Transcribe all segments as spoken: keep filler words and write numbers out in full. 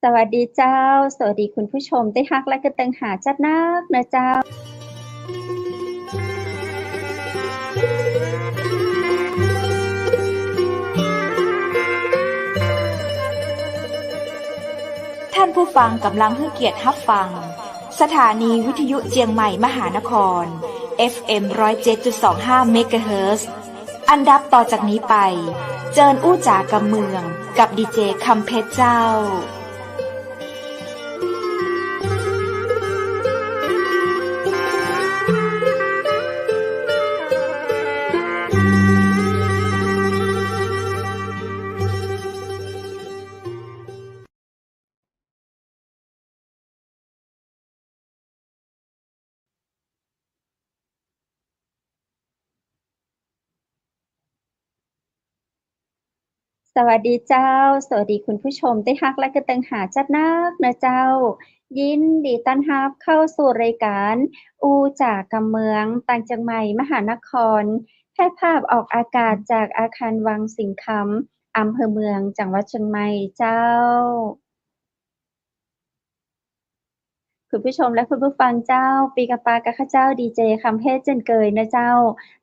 สวัสดีเจ้า สวัสดีคุณผู้ชมตี้ฮักและกระเติงหาจัดนักนะเจ้า ท่านผู้ฟังก่ำลังหื้อเกียรติฮับฟัง สถานีวิทยุเจียงใหม่มหานคร เอฟเอ็ม ร้อยเจ็ดจุดสองห้า เมกะเฮิรตซ์ อันดับต่อจากนี้ไป เจิญอู้จ๋ากำเมือง กับดีเจคำเพชรเจ้า สวัสดีเจ้า สวัสดีคุณผู้ชมตี้ฮักและกระเติงหาจัดนักนะเจ้า ยินดีต้อนฮับเข้าสู่รายการอู้จ๋ากำเมือง ตางเจียงใหม่มหานคร แพร่ภาพออกอากาศจากอาคารวังสิงห์คำ อำเภอเมือง จังหวัดเจียงใหม่เจ้า คุณผู้ชมและคุณผู้ฟังเจ้า ปะกั๋นปะกับข้าเจ้าดีเจคำเพชรเจ้นเกยนะเจ้า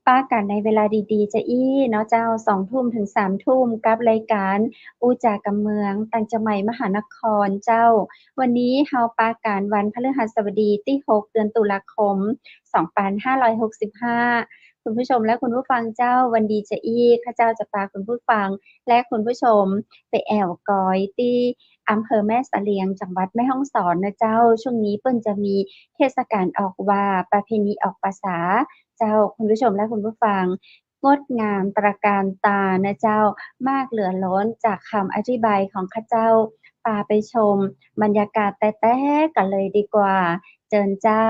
ปะกั๋นในเวลาดีๆ จะอี้เนาะเจ้า สองทุ่มถึงสามทุ่ม กับรายการอู้จ๋ากำเมือง ตางเจียงใหม่มหานครเจ้า วันนี้เฮาปะกั๋นวันพฤหัสบดีตี้หก เดือนตุลาคม สองปันห้าร้อยหกสิบห้า คุณผู้ชมและคุณผู้ฟังเจ้า วันดีจะอี้ ข้าเจ้าจะปาคุณผู้ฟังและคุณผู้ชมไปแอ่วกอยตี้อำเภอแม่เสลียง จังหวัดแม่ฮ่องสอนนะเจ้า ช่วงนี้เปิ้นจะมีเทศกาลออกหว่า ประเพณีออกปะสาเจ้า คุณผู้ชมและคุณผู้ฟัง งดงามตระการตานะเจ้า มากเหลือล้น จากกำอธิบายของข้าเจ้า ปาไปชมบรรยากาศแต๊ๆ กั๋นเลยดีกว่า เจิญเจ้า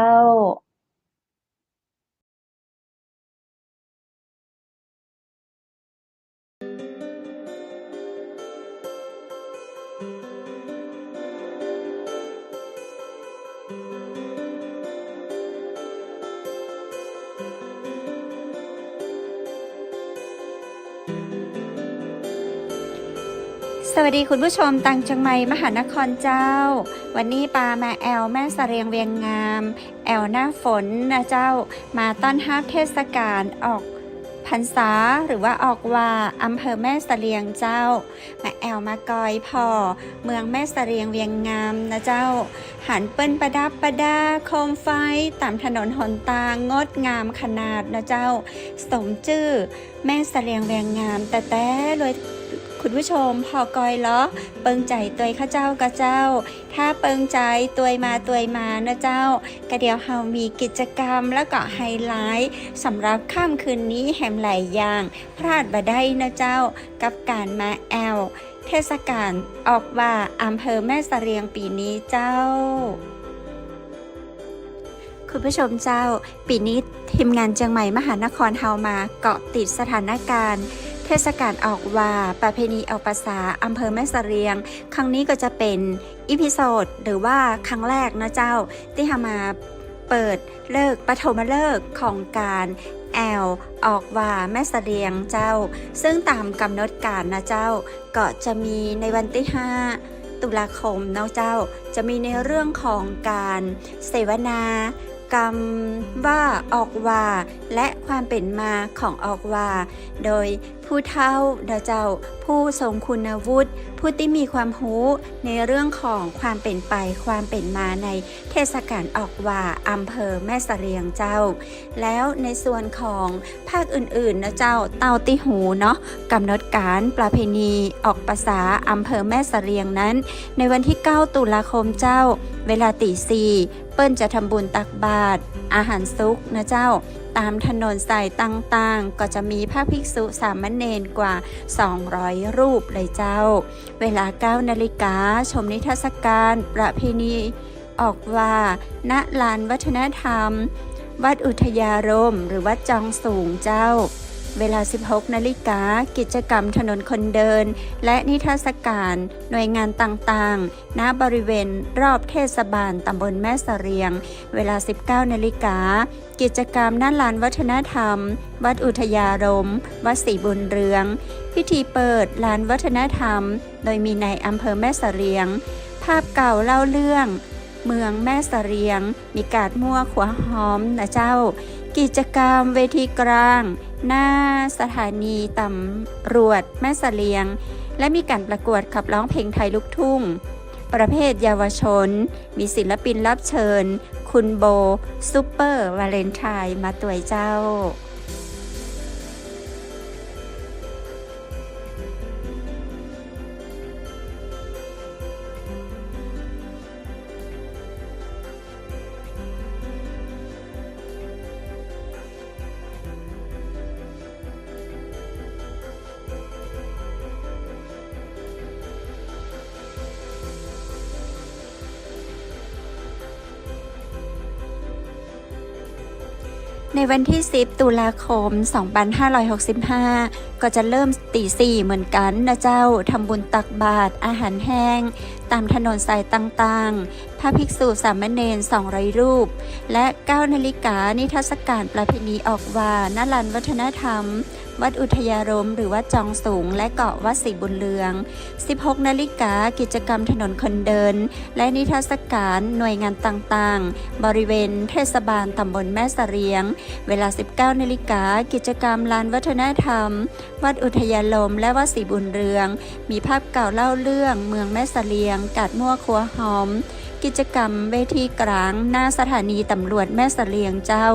สวัสดีคุณผู้ชมตางเจียงใหม่มหานครเจ้า วันนี้ปามาแอ่วแม่เสลียงเวียงงาม แอ่วหน้าฝนนะเจ้า มาต้อนฮับเทศกาลออกพรรษา หรือว่าออกหว่า อำเภอแม่เสลียงเจ้า มาแอ่วมากอยผ่อเมืองแม่เสลียงเวียงงามนะเจ้า หันเปิ้นประดับประดาโคมไฟต๋ามถนนหนตางงดงามขนาดนะเจ้า สมจื้อแม่เสลียงเวียงงามแต๊ๆ เลย คุณผู้ชมผ่อกอยลอ เปิงใจ๋ตวยข้าเจ้าก่อเจ้า ถ้าเปิงใจ๋ตวยมาตวยมานะเจ้า ก็เดี๋ยวเฮามีกิจกรรมแล้วก็ไฮไลท์สำหรับค่ำคืนนี้แหมหลายอย่าง พลาดบ่ได้นะเจ้า กับก๋านมาแอ่วเทศกาลออกหว่าอำเภอแม่เสลียงปี๋นี้เจ้า คุณผู้ชมเจ้า ปี๋นี้ทีมงานเจียงใหม่มหานครเฮามาเกาะติดสถานการณ์เทศกาลออกหว่า ประเพณีออกพรรษาอำเภอแม่เสลียง ครั้งนี้ก็จะเป็นอีพิโซด หรือว่าครั้งแรกนะเจ้า ตี้เฮามาเปิดฤกษ์ ปฐมฤกษ์ของก๋านแอ่วออกหว่าแม่เสลียงเจ้า ซึ่งต๋ามก๋ำหนดก๋านนะเจ้า ก็จะมีในวันตี้ห้าตุลาคมเนาะเจ้า จะมีในเรื่องของก๋านเสวนา กำว่าออกหว่า และความเป๋นมาของออกหว่า โดยผู้เฒ่านะเจ้า ผู้ทรงคุณวุฒิ ผู้ตี้มีความฮู้ในเรื่องของความเป๋นไป ความเป๋นมาในเทศกาลออกหว่าอำเภอแม่เสลียงเจ้า แล้วในส่วนของภาคอื่นๆ นะเจ้า เต้าตี้ฮู้เนาะ ก๋ำหนดก๋านประเพณีออกพรรษาอำเภอแม่เสลียงนั้น ในวันตี้เก้าตุลาคมเจ้า เวลาตี๋สี่ เปิ้นจะทำบุญตักบาตร อาหารสุกนะเจ้า ต๋ามถนนสายต่างๆ ก็จะมีพระภิกษุสามเณรกว่าสองร้อยรูปเลยเจ้า เวลาเก้านาฬิกา ชมนิทรรศการประเพณีออกหว่า ณ ลานวัฒนธรรม วัดอุทยารมย์ หรือวัดจองสูงเจ้า เวลาสิบหกนาฬิกา กิจกรรมถนนคนเดิน และนิทรรศการหน่วยงานต่างๆ ณ บริเวณรอบเทศบาลตำบลแม่เสลียง เวลาสิบเก้านาฬิกา กิจกรรม ณ ลานวัฒนธรรม วัดอุทยารมย์ วัดศรีบุญเรือง พิธีเปิดลานวัฒนธรรม โดยมีนายอำเภอแม่เสลียง พ ภาพเก่าเล่าเรื่องเมืองแม่เสลียง มีก๋าดมั่วขัวฮอมนะเจ้า กิจกรรมเวทีก๋าง หน้าสถานีตำรวจแม่เสลียง และมีก๋านประกวดขับร้องเพลงไทยลูกทุ่ง ประเภทเยาวชน มีศิลปินรับเชิญ คุณโบ ซุปเปอร์วาเลนไทน์ มาตวยเจ้า ในวันตี้สิบ ตุลาคม สองปันห้าร้อยหกสิบห้า ก็จะเริ่มตี๋สี่เหมือนกั๋นนะเจ้า ทำบุญตักบาตรอาหารแห้ง ต๋ามถนนสายต่างๆ พระภิกษุสามเณร สองร้อยรูป และ เก้านาฬิกา นิทรรศก๋านประเพณีออกหว่า ณ ลานวัฒนธรรม วัดอุทยารมย์ หรือวัดจองสูง และเกาะวัดศรีบุญเรือง สิบหกนาฬิกา กิจกรรมถนนคนเดิน และนิทรรศก๋านหน่วยงานต่างๆ บริเวณเทศบาลตำบลแม่เสลียง เวลา สิบเก้านาฬิกา กิจกรรมลานวัฒนธรรม วัดอุทยารมย์ และวัดศรีบุญเรือง มีภาพเก่าเล่าเรื่องเมืองแม่เสลียง ก๋าดมั่วขัวฮอม กิจกรรมเวทีก๋าง หน้าสถานีตำรวจแม่เสลียงเจ้า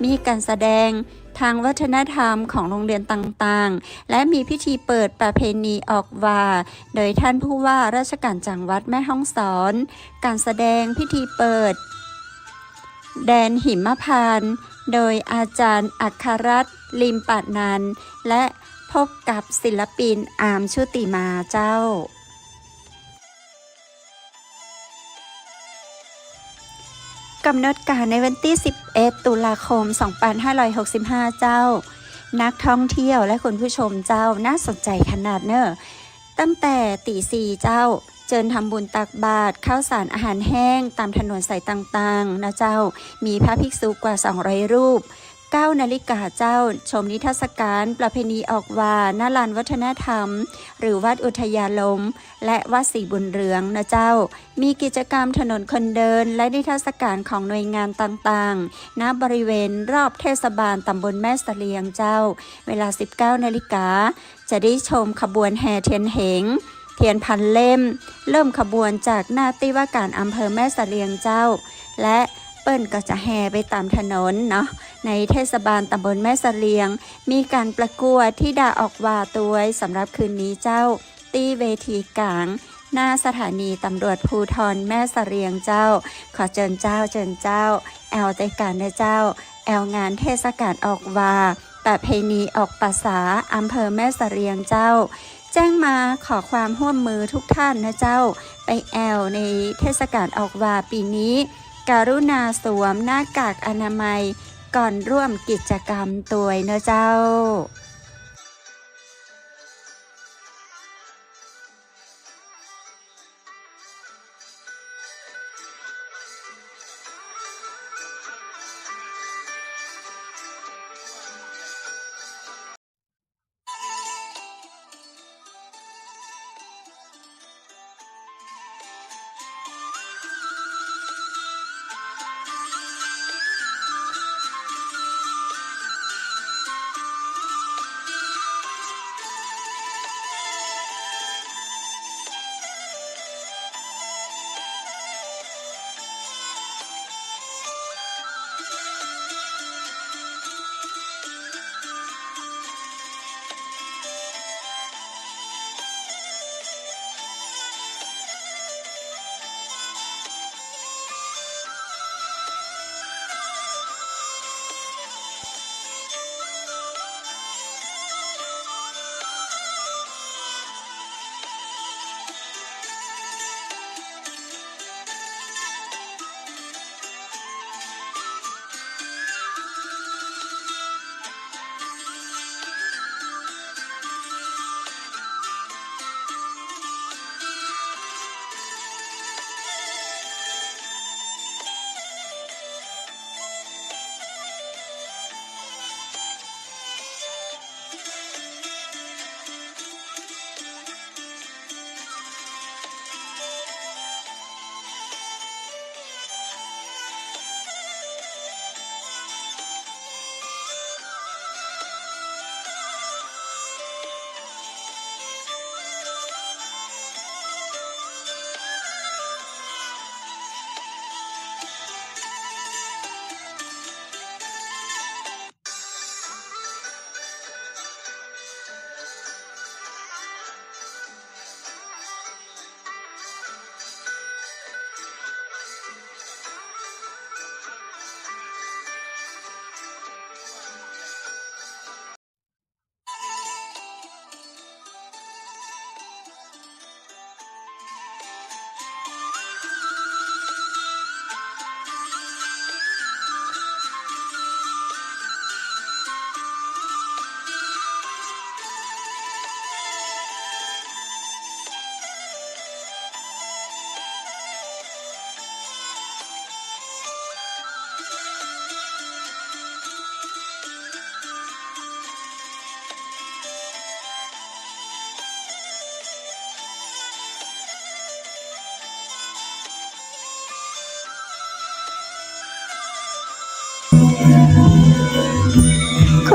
มีก๋านแสดง ทางวัฒนธรรมของโรงเรียนต่างๆ และมีพิธีเปิดประเพณีออกหว่า โดยท่านผู้ว่าราชการจังหวัดแม่ฮ่องสอน ก๋านแสดงพิธีเปิด แดนหิมพานต์ โดยอาจารย์อัครรัตน์ ลิมปะนันท์ และพบกับศิลปินอาร์มชุติมาเจ้า ก๋ำหนดก๋านในวันตี้สิบเอ็ด ตุลาคม สองปันห้าร้อยหกสิบห้า เจ้า นักท่องเที่ยวและคุณผู้ชมเจ้า น่าสนใจ๋ขนาดเน้อ ตั้งแต่ตี๋สี่เจ้า เจิญทำบุญตักบาตรข้าวสารอาหารแห้งต๋ามถนนสายต่างๆ นะเจ้า มีพระภิกษุกว่า สองร้อยรูป เก้านาฬิกาเจ้า ชมนิทรรศก๋านประเพณีออกหว่า ณ ลานวัฒนธรรม หรือวัดอุทยารมย์ และวัดศรีบุญเรืองนะเจ้า มีกิจกรรมถนนคนเดิน และนิทรรศก๋านของหน่วยงานต่างๆ ณ บริเวณรอบเทศบาลตำบลแม่เสลียงเจ้า เวลา สิบเก้านาฬิกา จะได้ชมขบวนแห่เทียนเหง เทียนพันเล่ม เริ่มขบวนจากหน้าตี้ว่าก๋านอำเภอแม่เสลียงเจ้า และเปิ้นก็จะแห่ไปต๋ามถนนเนาะ ในเทศบาลตำบลแม่เสลียง มีก๋านประกวดตี้ดาออกหว่าตวยสำหรับคืนนี้เจ้า ตี้เวทีก๋าง หน้าสถานีตำรวจภูธรแม่เสลียงเจ้า ขอเจิญเจ้า เจิญเจ้า แอวตวยกั๋นนะเจ้า แอวงานเทศก๋านออกหว่า ประเพณีออกปสา อำเภอแม่เสลียงเจ้า แจ้งมาขอความฮ่วมมือทุกท่านนะเจ้า ไปแอวในเทศก๋านออกหว่าปี๋นี้ กรุณาสวมหน้ากากอนามัยก่อนร่วมกิจกรรมตวยนะเจ้า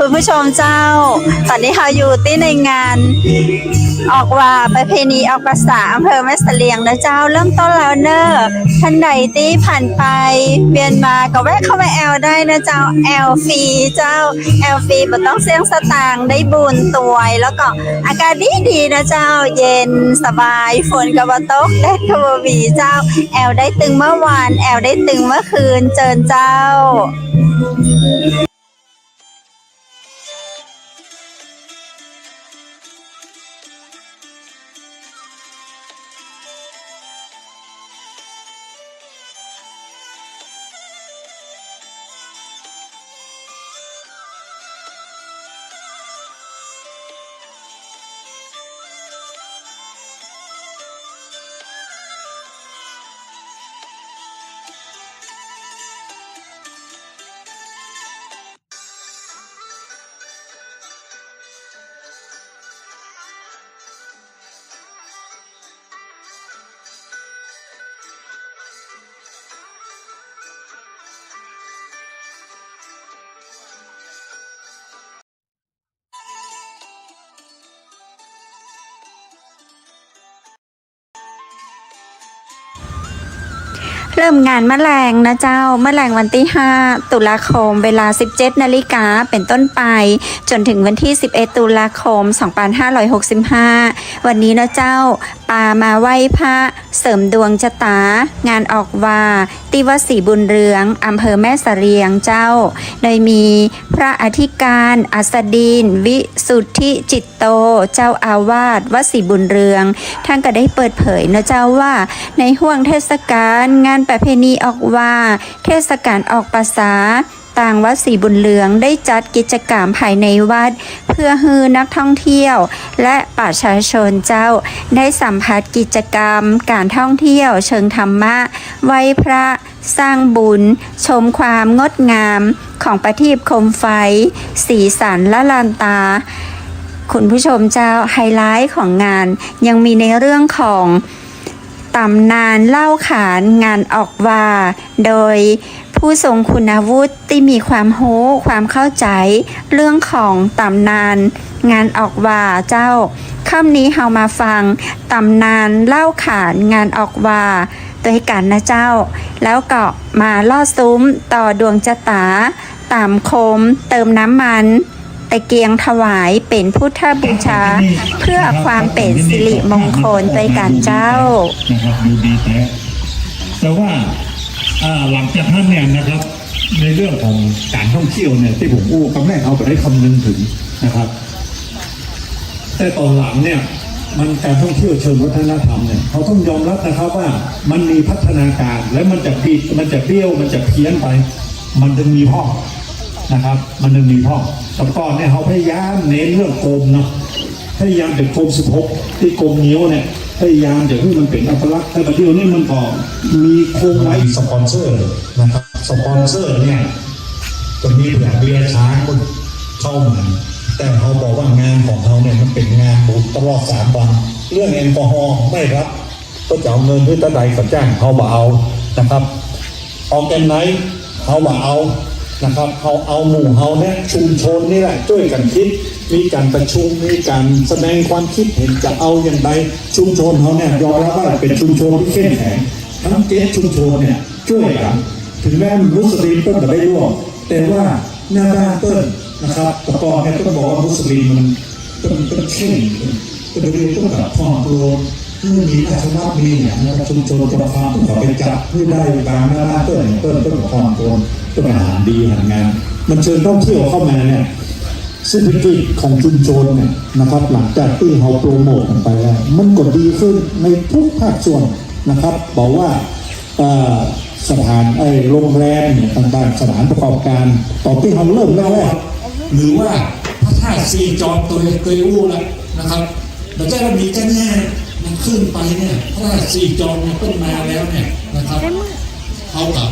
คุณผู้ชมเจ้า ต๋อนนี้เฮาอยู่ตี้ในงานออกว่า ประเพณีออกปะสา อำเภอแม่เสลียงนะเจ้า เริ่มต้นแล้วเน่อ ท่านใดตี้ผ่านไปเวียนมาก็แวะเข้ามาแอลได้นะเจ้า แอลฟรีเจ้า แอลฟรี บ่ต้องเสี้ยงสตางค์ ได้บุญตวย แล้วก็อากาศดีๆ นะเจ้า เย็นสบาย ฝนก็บ่ตก แดดก็บ่มีเจ้า แอลได้ตึงเมื่อวาน แอลได้ตึงเมื่อคืน เจิญเจ้า เริ่มงานเมื่อแลงนะเจ้า เมื่อแลงวันตี้ห้าตุลาคม เวลาสิบเจ็ดนาฬิกาเป๋นต้นไป จ๋นเถิงวันตี้สิบเอ็ดตุลาคม สองปันห้าร้อยหกสิบห้า วันนี้นะเจ้า ปามาไหว้พระเสริมดวงจะต๋า งานออกว่า ตี้วัดศรีบุญเรือง อำเภอแม่เสลียงเจ้า โดยมีพระอธิการ อัสดิน วิสุทธิจิตโต เจ้าอาวาสวัดศรีบุญเรือง ท่านก็ได้เปิดเผยนะเจ้าว่า ในฮ่วงเทศกาลงานประเพณีออกว่า เทศกาลออกปะสา ตางวัดศรีบุญเรืองได้จัดกิจกรรมภายในวัด เพื่อหื้อนักท่องเที่ยว และประชาชนเจ้า ได้สัมผัสกิจกรรมก๋านท่องเที่ยวเชิงธรรมะ ไหว้พระ สร้างบุญ ชมความงดงามของประทีปโคมไฟ สีสันละลานตา คุณผู้ชมเจ้า ไฮไลท์ของงานยังมีในเรื่องของ ต๋ำนานเล่าขานงานออกว่า โดยผู้ทรงคุณวุฒิตี้มีความฮู้ความเข้าใจ๋เรื่องของต๋ำนานงานออกว่าเจ้า ค่ำนี้เฮามาฟังต๋ำนานเล่าขานงานออกว่าตวยกั๋นนะเจ้า แล้วก็มาลอดซุ้มต่อดวงจะต๋า ต๋ามโคมเติมน้ำมัน ตะเกียงถวายเป๋นพุทธบูชา เพื่อความเป๋นสิริมงคลตวยกั๋นเจ้า นะครับ ดูดีแต๊ แต่ว่า อ่า หลังจากนั้นเนี่ยนะครับ ในเรื่องของก๋านท่องเที่ยวเนี่ย ตี้ผมอู้กำแรกเฮาบ่ได้คำนึงเถิงนะครับ แต่ต๋อนหลังเนี่ย มันก๋านท่องเที่ยวเชิงวัฒนธรรมเนี่ย เฮาต้องยอมรับนะครับว่ามันมีพัฒนาการ และมันจะเบี้ยว มันจะเพี้ยนไป มันจึงมีพ่องนะครับ มันจึงมีพ่อง แต่ก่อนเนี่ยเฮาพยายามเน้นเรื่องกรมเนาะ พยายามเป๋นกรมสิบหก ตี้กรมงิ้วเนี่ย พยายามจะหื้อมันเป๋นอัปลักษณ์ แต่ปัจจุบันนี้มันก็มีคงไว้ สปอนเซอร์นะครับ สปอนเซอร์เนี่ย จะมีแบบเบียร์ช้างเข้ามา แต่เฮาบอกว่างานของเฮาเนี่ยมันเป๋นงานบุญตลอดสามวัน เรื่องแอลกอฮอล์ไม่รับ ก็จะเอาเงินหื้อเต้าใดก็จ้าง เฮาบ่เอานะครับ ออร์แกไนซ์ เฮาบ่เอานะครับ เฮาเอาหมู่เฮาเนี่ย ชุมชนนี่แหละ จ้วยกั๋นกึ๊ด มีก๋านประชุม มีก๋านแสดงความกึ๊ดเห็นจะเอาอย่างใด ชุมชนเฮาเนี่ยยอมรับว่าเป๋นชุมชนตี้เข้มแข็ง ตึงเจ็ดชุมชนเนี่ยจ้วยกั๋น ถึงแม้มุสลิมเปิ้นจะบ่ได้ร่วม แต่ว่าหน้าบ้านเปิ้นนะครับ แต่ก่อนเนี่ยเปิ้นบอกว่ามุสลิมมัน เปิ้น เปิ้นเข่ง เปิ้นเรียกเปิ้นแบบผ่อนปรน คือมีราชวัตรมีอย่างนะครับ ชุมชนจอมคำเปิ้นก็ไปจัดหื้อได้ต๋ามหน้าบ้านเปิ้น เปิ้น เปิ้นก็ผ่อนปรน เปิ้นก็หันดีหันงาม มันเชิญท่องเที่ยวเข้ามาเนี่ย เศรษฐกิจของชุมชนเนี่ยนะครับ หลังจากตี้เฮาโปรโมทกั๋นไปแล้ว มันก็ดีขึ้นในทุกภาคส่วนนะครับ บอกว่า เอ่อ สถาน ไอ้ โรงแรมเนี่ยต่างๆ สถานประกอบการ ต๋อนตี้เฮาเริ่มแรกๆ หรือว่าพระธาตุสี่จอมตวย ตวยอู้แล้วนะครับ แล้วก็มีเจ้าเนี่ย มันขึ้นไปเนี่ย พระธาตุสี่จอมเนี่ย เปิ้นมาแล้วเนี่ยนะครับ เฮาก็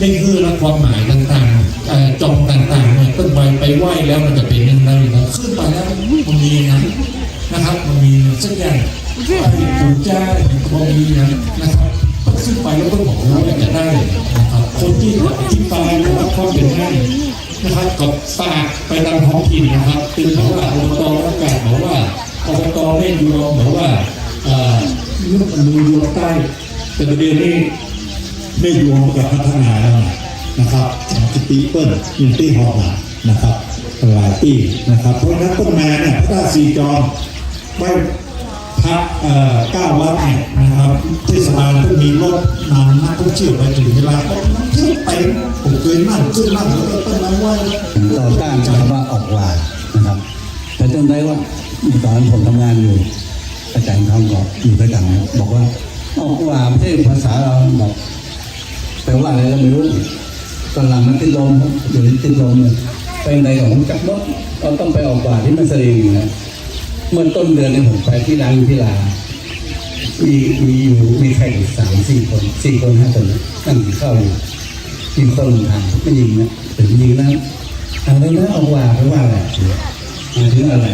ได้หื้อละความหมายต่างๆ เอ่อ จอมต่างๆ เนี่ย เปิ้นไป ไปไหว้แล้วมันจะเป๋นอย่างไรนะ ขึ้นไปแล้วมันมีนะ นะครับ มันมีสักอย่าง ไอ้ปู่ย่าเนี่ยมันมีนะ นะครับ เปิ้นขึ้นไปแล้วเปิ้นบอกว่ามันจะได้นะครับ คนตี้อธิบายว่าความเป๋นได้นะครับ ก็ฝากไปตางท้องถิ่นนะครับ เปิ้นบอกว่า อบต.บ้านกาด บอกว่า อบต.แม่ยวม บอกว่า เอ่อ เมืองยวมใต้ แต่ประเดี๋ยวนี้แม่ยวมก็พัฒนาแล้วนะครับ สามสิบปีเปิ้นยังตี้ฮอดนะครับ หลายตี้นะครับ เพราะฉะนั้นเปิ้นมาเนี่ย พระธาตุสีจอม ไหว้พระ เอ่อ เก้าวัดเนี่ยนะครับ เทศบาลก็มีรถนำนักท่องเที่ยวไป เถิงเวลาก็มันเที่ยวเต็ม ผมเกยนั่งขึ้นนั่งแล้วก็ต้นไม้ไหว้ ต่อต้านคำว่าออกหว่านะครับ แต่จำได้ว่าตอนนั้นผมทำงานอยู่ อาจ๋ารย์ทองก็อยู่ด้วยกั๋นนะ บอกว่า ออกหว่าไม่ใช่ภาษาเรา บอก แปลว่าอะไรก็ไม่รู้ ตอนหลังมันติดลม เดี๋ยวนี้ติดลมเนี่ย ไปไหนก็ฮู้จักหมด ก็ต้องไปออกหว่าตี้แม่เสลียงนะ เมื่อต้นเดือนนี้ผมไปตี้ร้านพิลา มี มีอยู่ มีใครอยู่สามสี่คน สี่คน ห้าคนนะ นั่งกิ๋นข้าวอยู่ มีคนถาม ผู้ญิงนะ เป๋นผู้ญิงนะ ถามเลยนะ ออกหว่าแปลว่าอะไร หมายถึงอะไร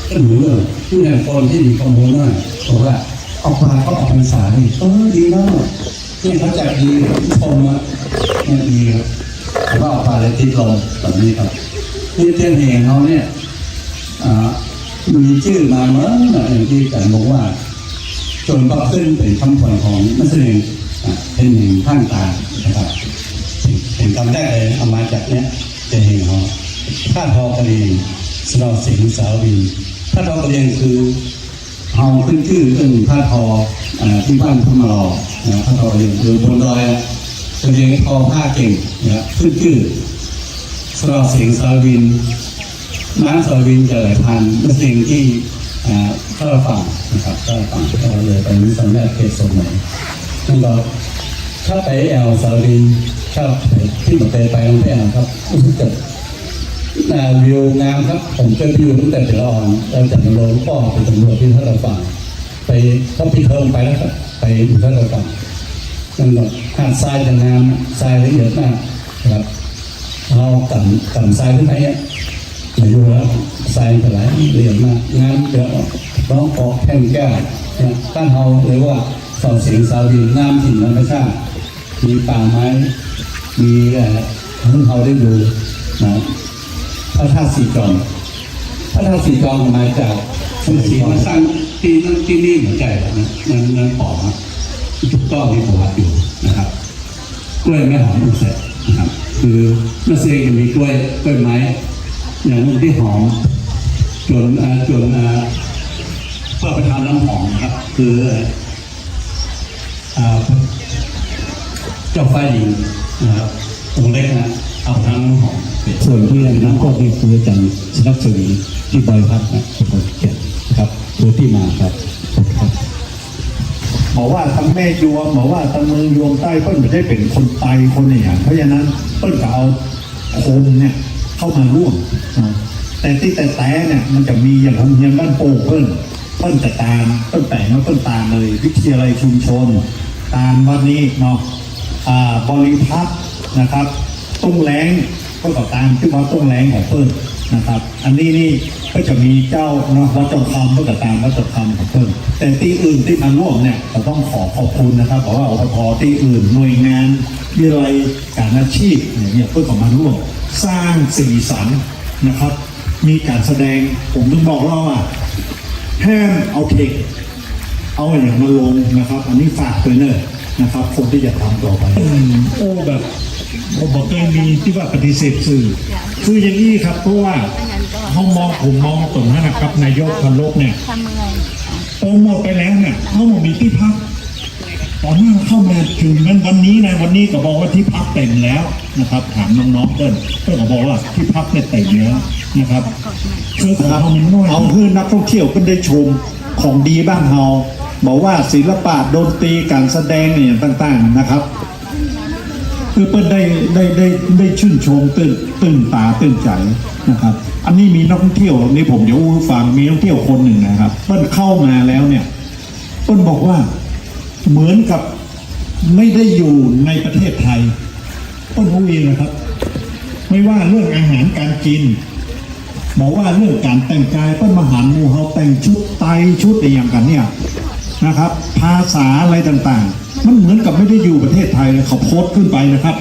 ก็รู้เรื่อง ผู้ใหญ่คนตี้มีข้อมูลว่า บอกว่า ออกหว่าก็ออกพรรษานี่ เออ ดีแล้ว นี่เขาจัดดี ผมชมอะ เนี่ยดีครับ ผมว่าออกหว่าเลยติดลมแบบนี้ครับ นี่เตียนแห่งเขาเนี่ย อ่า มีจื้อมาเมื่อ อย่างตี้อาจ๋ารย์บอกว่า จ๋นก็ขึ้นเป๋นกำขวัญของนักแสดง อ่า เป๋นแห่งภาคใต้นะครับ เป๋น เป๋นกำแรกเลย เอามาจากเนี่ย เตียนแห่งเขา ผ้าทอกะเหรี่ยง สนอเสียงสาววิน ผ้าทอกะเหรี่ยงคือ เฮาขึ้นจื้อเรื่องผ้าทอ เอ่อ ตี้บ้านพระมารอ นะ ผ้าทอกะเหรี่ยง เออ บนดอยอะ กะเหรี่ยงทอผ้าเก่ง นะ ขึ้นจื้อ สนอเสียงสาววิน น้ำสาววินจะไหลผ่านนักแสดงตี้ อ่า ต้าฝั่งนะครับ ต้าฝั่ง ก็เลยไปมีสำนักเขตสมัย แล้วก็ถ้าไปแอ่วสาววิน ถ้าไปตี้บ่เคยไป ลองไปแอ่วครับ รู้สึกจะ อ่า วิวงามครับ ผมเจอวิวตั้งแต่เป๋นละอ่อน เราจากโรงป้อไปสำรวจตี้ต้าฝั่ง ไป ก็ปิดเทอมไปแล้วครับ ไปอยู่ต้าฝั่ง นั่นก็หาดทรายจะงาม ทรายละเอียดมากครับ เอาก่ำ ก่ำทรายขึ้นไปอะ มาอยู่แล้ว ทรายจะไหลละเอียดมาก งามเดี๋ยวร้องเกาะแท่งแก้วนะ บ้านเฮาเรียกว่าสนอเสียงสาววิน งามถิ่นธรรมชาติ มีป่าไม้ มี เอ่อ หื้อเฮาได้ดูนะ พระธาตุสีจอม พระธาตุสีจอมมาจากฤๅษีมาสร้างตี้นั่นตี้นี่เหมือนกั๋นนะ นั่น นั่นป๋องนะ ถูกต้อง มีประวัติอยู่นะครับ กล้วยแม่หอมอุเสกนะครับ คือนักแสดงจะมีกล้วย กล้วยไม้ อย่างหนึ่งตี้หอม จ๋น อ่า จ๋น อ่า พระประธานน้ำหอมนะครับ คือ อ่า เจ้าฟ้าหญิงนะครับ องค์เล็กนะ เอาน้ำหอม ส่วนตี้อันนั้นก็คืออาจ๋ารย์ชนะชวี ตี้บอยพัดนะ เป๋นคนเขียนนะครับ คือตี้มาครับ ครับ บอกว่าตางแม่ยวม บอกว่าตางเมืองยวมใต้ เปิ้นบ่ได้เป๋นคนไตคนอะหยัง เพราะฉะนั้นเปิ้นก็เอาคนเนี่ยเข้ามาร่วมนะ แต่ตี้แต๊ๆ เนี่ยมันจะมีอย่างโฮงเฮียนบ้านโป่งเปิ้น เปิ้นจะตาง เปิ้นแป๋งว่าเปิ้นตางเลย วิทยาลัยชุมชน ตางวัดนี้เนาะ อ่า บริพัตรนะครับ ต้งแล้ง เปิ้นก็ตางตี้วัดต้งแล้งของเปิ้นนะครับ อันนี้นี่ก็จะมีเจ้าเนาะ วัดจอมคำ เปิ้นก็ตางวัดจอมคำของเปิ้น แต่ตี้อื่นตี้มาร่วมเนี่ย ก็ต้องขอขอบคุณนะครับ บอกว่า อปท ตี้อื่น หน่วยงาน วิทยาลัยการอาชีพเนี่ย เปิ้นก็มาร่วมสร้างสีสันนะครับ มีก๋านแสดง ผมถึงบอกเล่าว่า ห้ามเอาเทค เอาอะหยังมาลงนะครับ อันนี้ฝากไปเน่อนะครับ คนตี้จะทำต่อไป อืม โอ้ แบบ ผมบ่เคยมีตี้ว่าปฏิเสธสื่อ คืออย่างอี้ครับ เพราะว่าเฮามอง ผมมองต๋งนั้นนะครับ นายกเคารพเนี่ย โปรโมทไปแล้วเนี่ย เฮาบ่มีตี้พัก ต๋อนนั้นเข้ามาเถิงนั้นวันนี้นะ วันนี้ก็บอกว่าตี้พักเต็มแล้วนะครับ ถามน้องๆ เปิ้น เปิ้นก็บอกว่าตี้พักเนี่ยเต็มแล้วนะครับ คือของเฮามันน้อย เอาหื้อนักท่องเที่ยวเปิ้นได้ชมของดีบ้านเฮา บอกว่าศิลปะ ดนตรี ก๋านแสดงเนี่ยต่างๆ นะครับ คือเปิ้นได้ ได้ ได้ ได้ชื่นชม ตื่น ตื่นต๋าตื่นใจ๋นะครับ อันนี้มีนักท่องเที่ยว นี่ผมจะอู้หื้อฟัง มีนักท่องเที่ยวคนนึ่งนะครับ เปิ้นเข้ามาแล้วเนี่ย เปิ้นบอกว่าเหมือนกับไม่ได้อยู่ในประเทศไทย เปิ้นอู้เองนะครับ ไม่ว่าเรื่องอาหารก๋านกิ๋น บ่ว่าเรื่องก๋านแต่งกาย เปิ้นมาหันหมู่เฮาแต่งชุดไตชุดอะหยังกั๋นเนี่ยนะครับ ภาษาอะไรต่างๆ มันเหมือนกับไม่ได้อยู่ประเทศไทยเลย เขาโพสต์ขึ้นไปนะครับ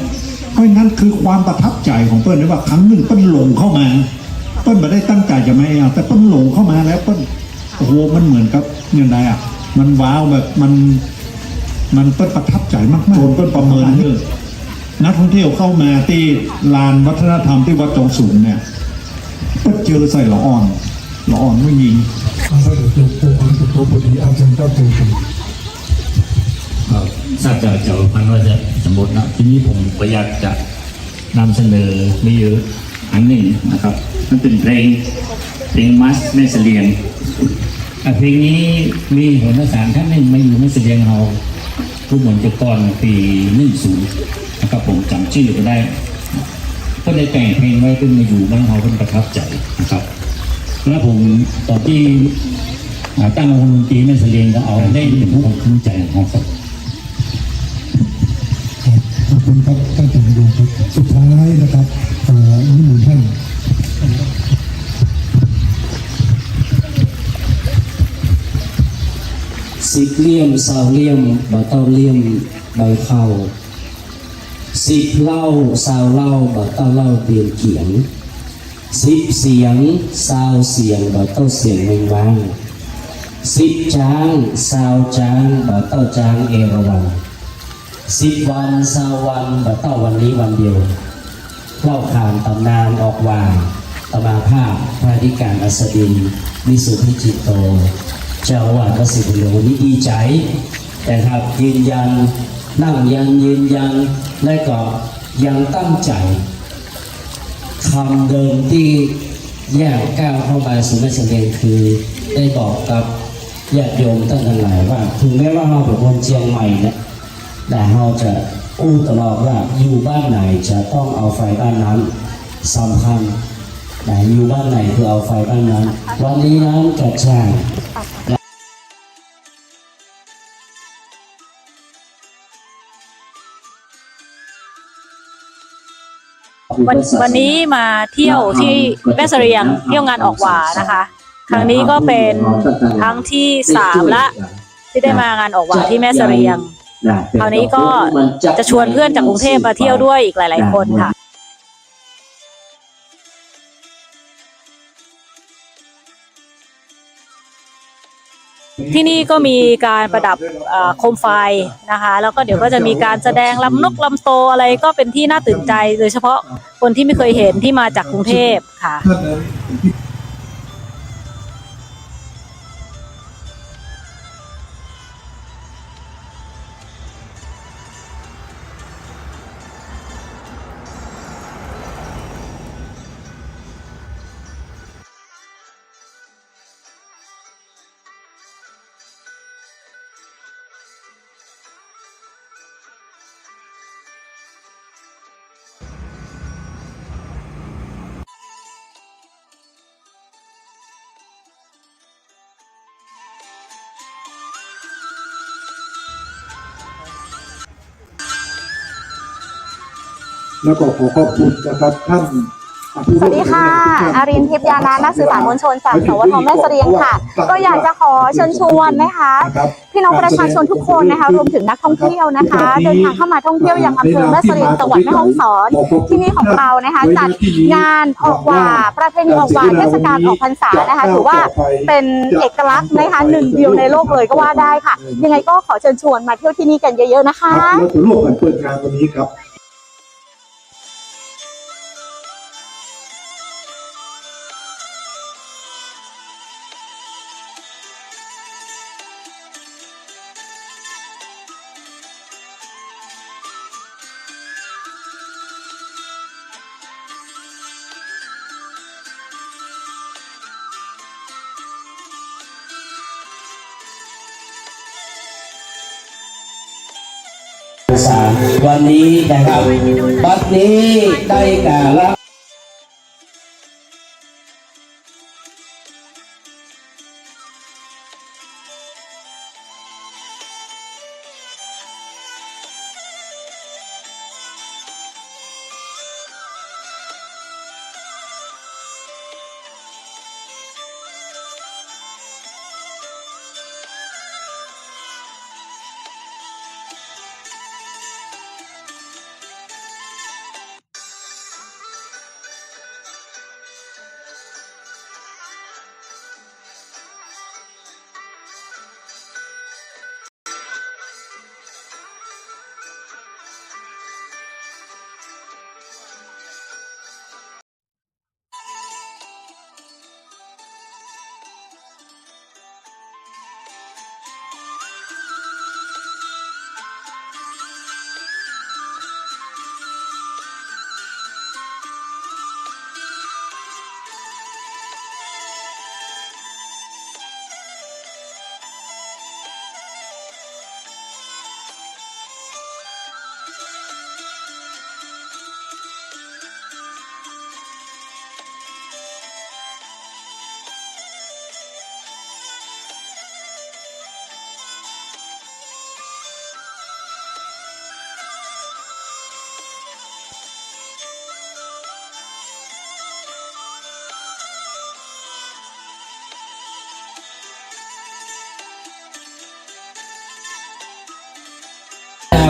เพราะฉะนั้นคือความประทับใจ๋ของเปิ้นนี่ว่าครั้งนึ่งเปิ้นหลงเข้ามา เปิ้นบ่ได้ตั้งใจ๋จะมาแอ่ว แต่เปิ้นหลงเข้ามาแล้วเปิ้น โอ้โห มันเหมือนกับยังไงอะ มันว้าวแบบมัน มันเปิ้นประทับใจ๋มากๆ จนเปิ้นประเมิน นักท่องเที่ยวเข้ามาตี้ลานวัฒนธรรมตี้วัดจองสูงเนี่ย เปิ้นเจอใส่ละอ่อน ละอ่อนผู้หญิง เอ่อ ทราบจากเจ้าพันว่าจะสมบูรณ์นะ ทีนี้ผมก็อยากจะนำเสนอมีอยู่อันหนึ่งนะครับ มันเป๋นเพลง เพลงมาร์ชแม่เสลียง อ่ะ เพลงนี้มีหนสารท่านนึ่งมาอยู่แม่เสลียงเฮา กู้หมุนแต่ก่อนปี๋นึ่งศูนย์นะครับ ผมจ๋ำจื้อบ่ได้ เปิ้นได้แต่งเพลงไว้ เปิ้นมาอยู่บ้านเฮา เปิ้นประทับใจ๋นะครับ แล้วผมต๋อนตี้ อ่า ตั้งวงดนตรีแม่เสลียงก็เอาได้เป๋นความภูมิใจ๋ของเฮาครับ ครับ ขอบคุณครับ ท่านเจ้าหน้าตี้ครับ สุดท้ายนะครับ เอ่อ นิมนต์ท่าน สิบเลี่ยม ซาวเลี่ยม บ่เต้าเลี่ยมใบเข้า สิบเหล้า ซาวเหล้า บ่เต้าเหล้าเตียนเขียง สิบเสียง ซาวเสียง บ่เต้าเสียงเวงว้าง สิบจ๊าง ซาวจ๊าง บ่เต้าจ๊างเอราวัณ สิบวัน ซาววัน บ่เต้าวันนี้วันเดียว เล่าขานต๋ำนานออกว่า อาตมาภาพพระอธิการอัสดิน วิสุทธิจิตโต เจ้าอาวาสวัดศรีบุญเรือง วันนี้ดีใจ๋นะครับ ยืนยัน นั่งยันยืนยัน และก็ยังตั้งใจ๋ คำเดิมตี้ย่างก้าวเข้ามาสู่แม่เสลียง คือได้บอกกับญาติโยมต้านตังหลายว่า ถึงแม้ว่าเฮาเป๋นคนเจียงใหม่เนี่ย แต่เฮาจะอู้ตลอดว่าอยู่บ้านไหนจะต้องเอาไฟบ้านนั้น สำคัญนะ อยู่บ้านไหนคือเอาไฟบ้านนั้น วันนี้นั้นกระจ่าง วัน วันนี้มาเที่ยวที่แม่เสลียง เที่ยวงานออกหว่านะคะ ครั้งนี้ก็เป็นครั้งที่สามละ ที่ได้มางานออกหว่าที่แม่เสลียง คราวนี้ก็จะชวนเพื่อนจากกรุงเทพฯมาเที่ยวด้วยอีกหลายๆ คนค่ะ ที่นี่ก็มีการประดับ เอ่อ โคมไฟนะคะ แล้วก็เดี๋ยวก็จะมีการแสดงรำนกรำโตอะไร ก็เป็นที่น่าตื่นใจ โดยเฉพาะคนที่ไม่เคยเห็นที่มาจากกรุงเทพฯค่ะ แล้วก็ขอขอบคุณนะครับ ท่าน สวัสดีค่ะ อาริน ทิพยานันท์ นักสื่อสารมวลชนจาก สวท แม่เสลียงค่ะ ก็อยากจะขอเชิญชวนนะคะ พี่น้องประชาชนทุกคนนะคะ รวมถึงนักท่องเที่ยวนะคะ เดินทางเข้ามาท่องเที่ยวยังอำเภอแม่เสลียง จังหวัดแม่ฮ่องสอน ที่นี่ของเรานะคะ จัดงานออกหว่า ประเพณีออกหว่า เทศกาลออกพรรษานะคะ ถือว่าเป็นเอกลักษณ์นะคะ หนึ่งเดียวในโลกเลยก็ว่าได้ค่ะ ยังไงก็ขอเชิญชวนมาเที่ยวที่นี่กันเยอะๆ นะคะ ครับ แล้วจะร่วมกันเปิดงานวันนี้ครับ วันนี้นะครับ บัดนี้ได้กาละ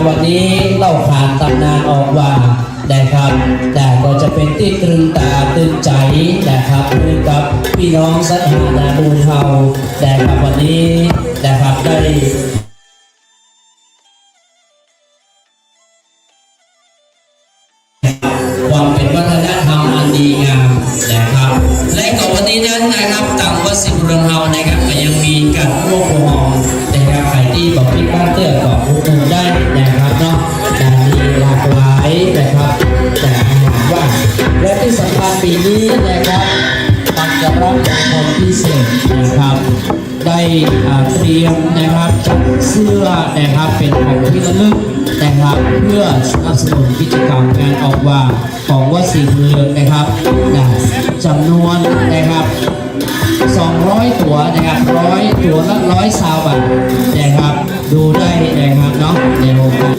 วันนี้เล่าขานต๋ำนานออกว่านะครับ แต่ก็จะเป๋นตี้ตรึงต๋าตรึงใจ๋นะครับ หื้อกับปี้น้องศรัทธานาบุญเฮานะครับ วันนี้นะครับ ได้ ความเป๋นวัฒนธรรมอันดีงามนะครับ และก็วันนี้นั้นนะครับ ตางวัดศรีบุญเรืองเฮานะครับ ก็ยังมีก๋านร่วมประมูลนะครับ ใผตี้บ่ปิ๊กบ้านเตื้อก็อุดหนุนได้นะครับเนาะ นะ มีหลากหลายนะครับ แต่ถามว่า และตี้สำคัญปี๋นี้นะครับ ตางจะรับรางวัลพิเศษนะครับ ได้ อ่า เตรียมนะครับ จัดเสื้อนะครับ เป๋นของตี้ระลึกนะครับ เพื่อสนับสนุนกิจกรรมงานออกว่าของวัดศรีบุญเรืองนะครับ นะ จ๋ำนวนนะครับ สองร้อยตั๋วนะครับ ร้อยตั๋วละร้อยซาวบาทนะครับ ดูได้นะครับเนาะ ในโอกาส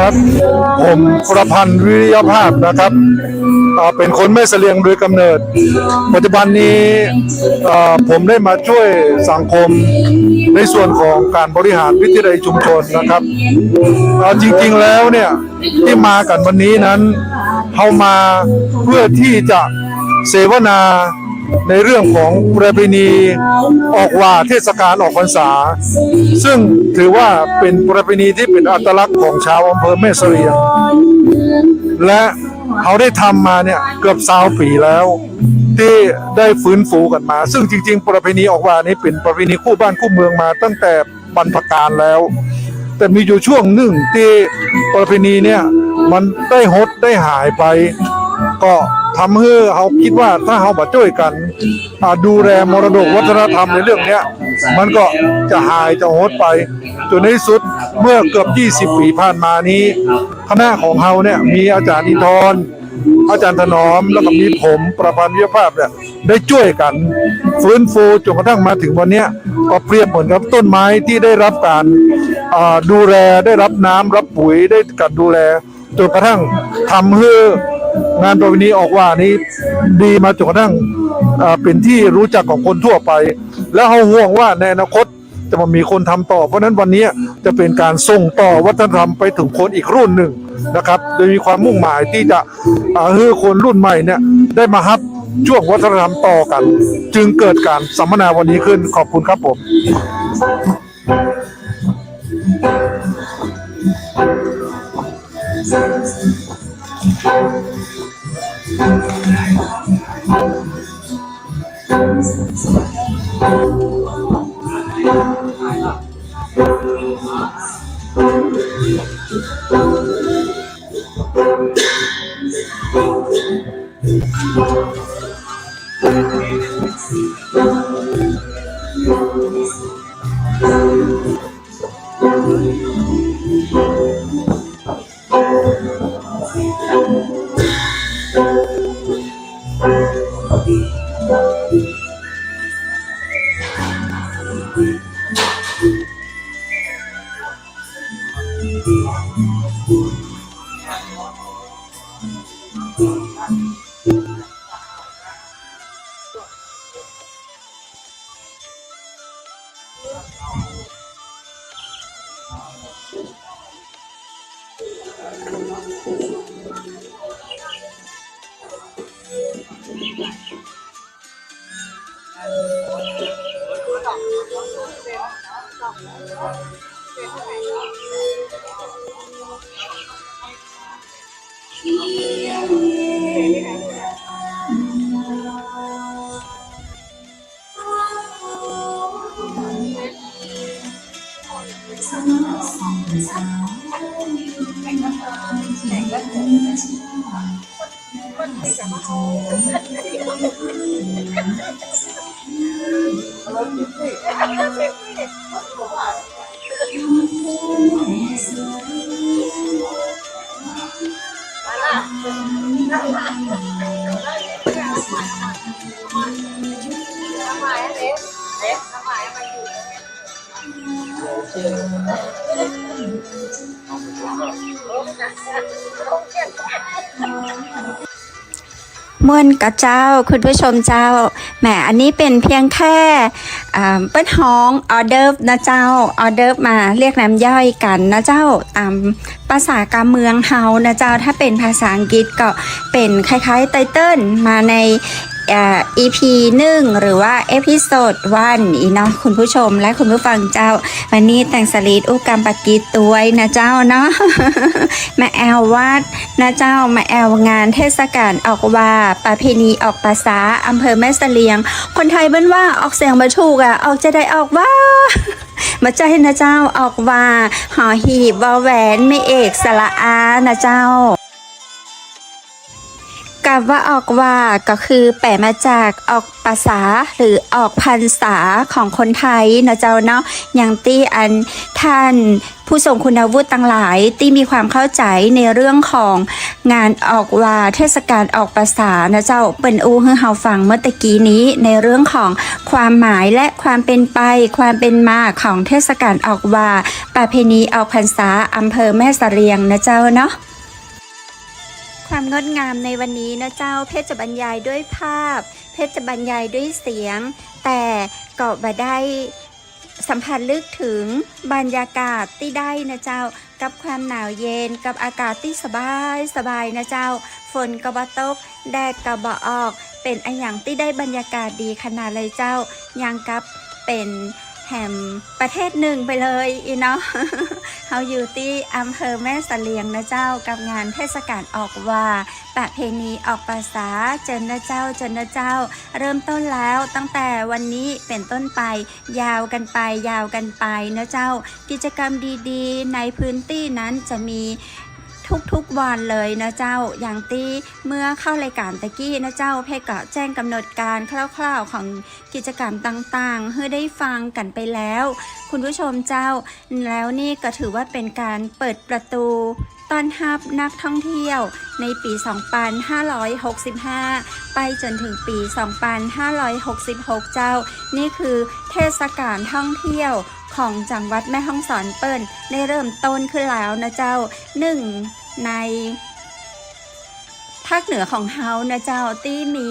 ครับ ผมประพันธ์ วิริยภาพนะครับ อ่า เป๋นคนแม่เสลียงโดยกำเนิด ปัจจุบันนี้ อ่า ผมได้มาช่วยสังคมในส่วนของก๋านบริหารวิทยาลัยชุมชนนะครับ อ่า จริงๆ แล้วเนี่ย ตี้มากั๋นวันนี้นั้น เฮามาเพื่อตี้จะเสวนาในเรื่องของประเพณีออกว่าเทศกาลออกพรรษา ซึ่งถือว่าเป๋นประเพณีตี้เป๋นอัตลักษณ์ของชาวอำเภอแม่เสลียง และเฮาได้ทำมาเนี่ยเกือบซาวปี๋แล้ว ตี้ได้ฟื้นฟูกั๋นมา ซึ่งจริงๆ ประเพณีออกว่านี้เป๋นประเพณีคู่บ้านคู่เมืองมาตั้งแต่ บรรพกาลแล้ว แต่มีอยู่ช่วงนึ่งตี้ประเพณีเนี่ยมันได้หดได้หายไป ก็ทำหื้อเฮาคิดว่าถ้าเฮาบ่จ้วยกั๋น อ่า ดูแลมรดกวัฒนธรรมในเรื่องเนี้ย มันก็จะหายจะหดไป จ๋นในสุดเมื่อเกือบยี่สิบปี๋ผ่านมานี้ คณะของเฮาเนี่ยมีอาจ๋ารย์อินทร อาจ๋ารย์ถนอม แล้วก็มีผมประพันธ์ วิริยภาพเนี่ย ได้จ้วยกั๋นฟื้นฟูจ๋นกระทั่งมาเถิงวันเนี้ย ก็เปรียบเหมือนกับต้นไม้ตี้ได้รับก๋าน อ่า ดูแล ได้รับน้ำ รับปุ๋ย ได้ก๋านดูแล จ๋นกระทั่งทำหื้องานประเพณีออกว่านี้ดีมาจ๋นกระทั่ง อ่า เป๋นตี้ฮู้จักของคนทั่วไป แล้วเฮาห่วงว่าในอนาคต จะบ่มีคนทำต่อ เพราะฉะนั้นวันนี้จะเป๋นก๋านส่งต่อวัฒนธรรมไปเถิงคนอีกรุ่นนึ่งนะครับ โดยมีความมุ่งหมายตี้จะ อ่า หื้อคนรุ่นใหม่เนี่ยได้มาฮับจ้วงวัฒนธรรมต่อกั๋น จึงเกิดก๋านสัมมนาวันนี้ขึ้น ขอบคุณครับผม ม่วนก่อเจ้า คุณผู้ชมเจ้า แหม อันนี้เป๋นเพียงแค่ อ่า เปิ้นฮ้องออเดิร์ฟนะเจ้า ออเดิร์ฟมาเรียกน้ำย่อยกั๋นนะเจ้า ต๋ามภาษากำเมืองเฮานะเจ้า ถ้าเป๋นภาษาอังกฤษก็เป๋นคล้ายๆ ไตเติ้ลมาใน อ่า อีพี หนึ่ง หรือว่า เอพิโซด วัน อี้เนาะ คุณผู้ชมและคุณผู้ฟังเจ้า วันนี้แตงสลีดอู้กำปากีสตวยนะเจ้าเนาะ มาแอววัดนะเจ้า มาแอวงานเทศกาลออกว่า ประเพณีออกปรรษา อำเภอแม่เสลียง คนไทยเปิ้นว่าออกเสียงบ่ถูกอะ ออกจะใดออกว่า บ่ใจ้นะเจ้า ออกว่า หอหีบ วอแหวน ไม้เอก สระอา นะเจ้า กำว่าออกว่าก็คือแปลมาจากออกปรรษาหรือออกพรรษาของคนไทยนะเจ้าเนาะ อย่างตี้อันท่านผู้ทรงคุณวุฒิตังหลายตี้มีความเข้าใจ๋ในเรื่องของงานออกว่าเทศกาลออกปรรษานะเจ้า เปิ้นอู้หื้อเฮาฟังเมื่อตะกี้นี้ในเรื่องของความหมายและความเป๋นไป ความเป๋นมาของเทศกาลออกว่า ประเพณีออกพรรษาอำเภอแม่เสลียงนะเจ้าเนาะ ความงดงามในวันนี้นะเจ้า เพชรจะบรรยายด้วยภาพ เพชรจะบรรยายด้วยเสียง แต่ก็บ่ได้สัมผัสลึกถึงบรรยากาศตี้ได้นะเจ้า กับความหนาวเย็น กับอากาศตี้สบายสบายนะเจ้า ฝนก็บ่ตก แดดก็บ่ออก เป๋นอะหยังตี้ได้บรรยากาศดีขนาดเลยเจ้า อย่างกับเป๋น แหมประเทศนึ่งไปเลยอี้เนาะ เฮาอยู่ตี้อำเภอแม่เสลียงนะเจ้า กับงานเทศกาลออกว่า ประเพณีออกปรรษา เจิญนะเจ้า เจิญนะเจ้า เริ่มต้นแล้วตั้งแต่วันนี้เป๋นต้นไป ยาวกั๋นไป ยาวกั๋นไปนะเจ้า กิจกรรมดีๆ ในพื้นตี้นั้นจะมีทุกๆ วันเลยนะเจ้า อย่างตี้เมื่อเข้ารายการตะกี้นะเจ้า เพชรก็แจ้งกำหนดการคร่าวๆ ของ กิจกรรมต่างๆ หื้อได้ฟังกั๋นไปแล้ว คุณผู้ชมเจ้า แล้วนี่ก็ถือว่าเป๋นก๋านเปิดประตูต้อนฮับนักท่องเที่ยวในปี๋ สองปันห้าร้อยหกสิบห้า ไปจ๋นถึงปี๋ สองปันห้าร้อยหกสิบหก เจ้า นี่คือเทศกาลท่องเที่ยวของจังหวัดแม่ฮ่องสอนเปิ้นได้เริ่มต้นขึ้นแล้วนะเจ้า นึ่งใน ภาคเหนือของเฮานะเจ้า ตี้มี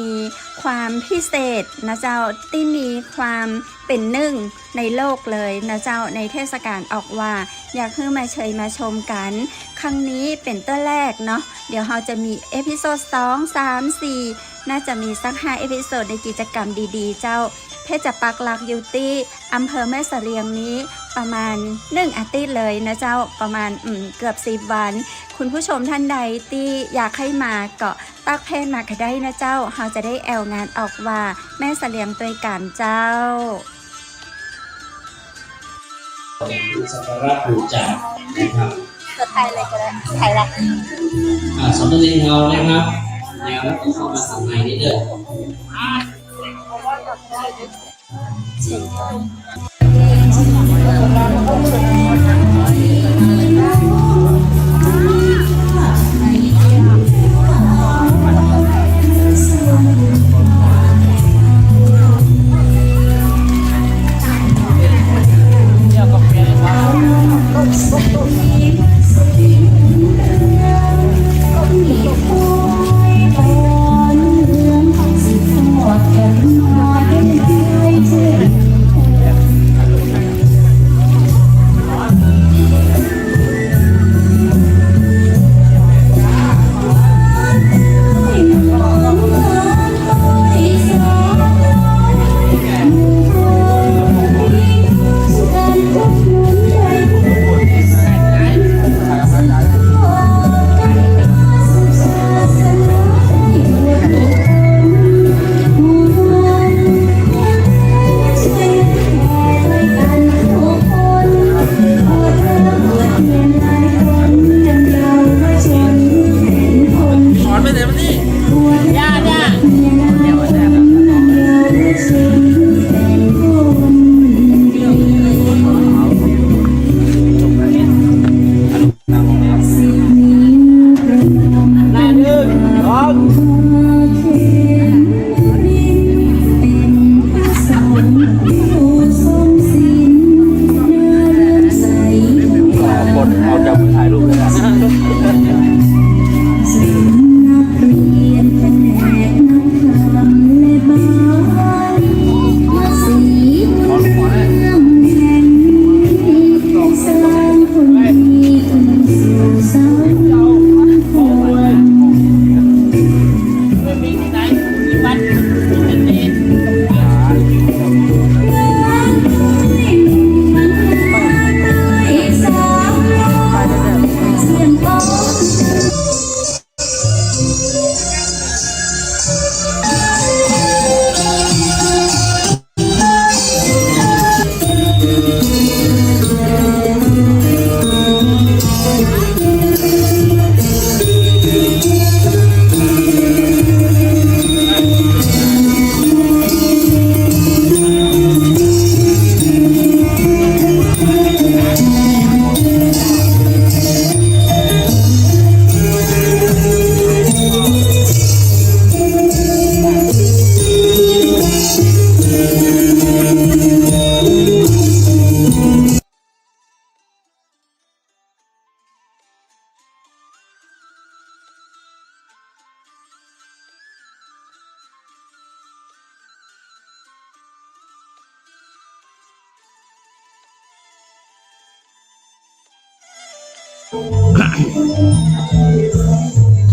ความพิเศษนะเจ้า ตี้มีความเป๋นนึ่งในโลกเลยนะเจ้า ในเทศกาลออกว่า อยากหื้อมาเชยมาชมกั๋น ครั้งนี้เป๋นเตื้อแรกเนาะ เดี๋ยวเฮาจะมีเอพิโซด สอง สาม สี่ น่าจะมีสักห้าเอพิโซดในกิจกรรมดีๆ เจ้า เพชรจะปักหลักอยู่ตี้ อำเภอแม่เสลียงนี้ประมาณนึ่งอาทิตย์เลยนะเจ้า ประมาณ อืม เกือบสิบวัน คุณผู้ชมท่านใดตี้อยากหื้อมาก็ตั๊กเพชรมาก็ได้นะเจ้า เฮาจะได้แอวงานออกว่าแม่เสลียงตวยกั๋นเจ้า สักการะบูชานะครับ เปิดไทยเลยก็ได้ ไทยละ อ่า สามเณรเฮานะครับ แล้วก็เข้ามาสังในนี้เด้อ